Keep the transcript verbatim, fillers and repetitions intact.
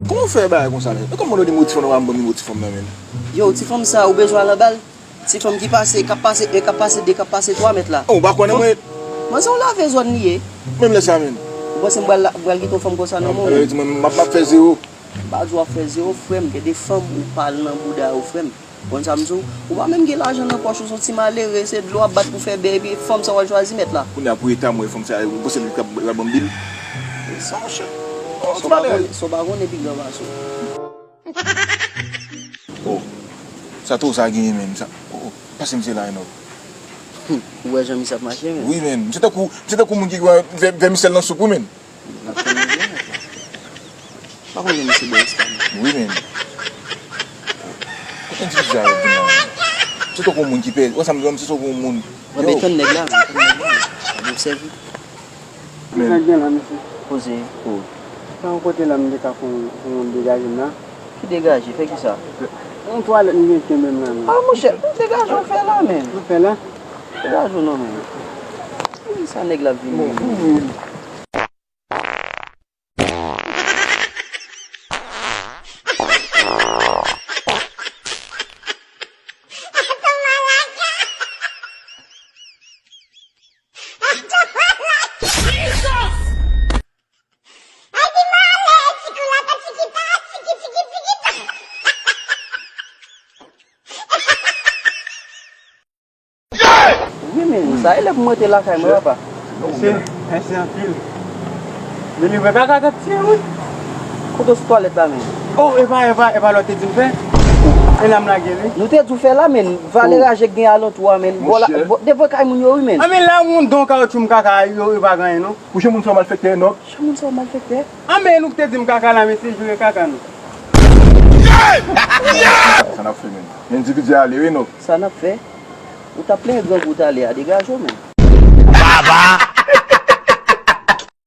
Kòman w fè bagay konsa la? E kòman w di m w ti fanm nan pa m ban m nimewo ti fanm nan, menn? Yo, ti fanm sa, ou bezwen al anba l? Ti fanm ki pase, k ap pase en, k ap pase de, k ap pase twa mèt la. Ou pa konnen mwen? Mwen se yon lave zòn li ye. Menm lè sa, menn. Ou panse m pral, m pral kite yon fanm konsa nan men w? Mwen, m ap, m ap fè zewo. M pa di w ap fè zewo, frè m. Gen de fanm ou pa al nan bouda yo, frè m. Konn sa m di w? Ou pa menm gen lajan nan pòch ou, se yon ti malere, se dlo w ap bat pou fè bèy, epi fanm sa w al chwazi mèt la. Kounye a pou eta m wè fanm sa, ou panse li ka pral ban m bil? E sa, monchè. Sa w pa konnen, sa w pa konnen pi gran pase w. Oh, sa twò sa genyen menm, sa. Oh, oh, pase misye la, Enòk. Ou wè jan misye ap mache, menn? Wi, menn. Misye tankou, misye tankou moun ki wè vè, vèmisèl nan soup, wi, menn. N ap tann li byen, pa konn jan misye bò isit la, menn. Wi, menn. Kote individye a ap vin la, menn? Misye tankou moun ki pè, wè sa m di w, misye tankou moun. Mwen, yo, ben, tann nèg la, menn, tann nèg la, menn. Ap obsève. Sa k gen la, mesye? Poze. Oh. Sa yon kote la, m te ka fè yon, fè yon degaje m la. Ki degaje? Fè kisa? Yon twalèt m gen kenbe m la, menn. Ah, monchè, degaje w fè la, menn. Ou fè la? Degaje w non, menn. Wi, sa nèg la ap vin. Bon, wi. Wi, men sa e lè pou m rete lakay mwen, papa. Mesye, mèsi anpil. Men li vre kaka t ap tiye, wi. Kote w sou twalèt la, men? Oh, epa, epa, epa lè w te di m fè? E la m lage li. Nou te di w fè la, men. Valè raje k gen alantou a, men. Bò la, bò, devan kay moun yo, wi, men. A, men la, yon don kawotchou m kaka, yo, yo pa gen anyen, non. Ou jan moun sa w malfektè, Enòk? Jan moun sa w malfektè? A, men nou k te di m kaka la, mesye, jere kaka nou. Sa n ap fè, men. Endividi ale, wi, Enòk. Sa n ap fè? Ou t ap plenyen grangou talè a, degaje w, men. Baba!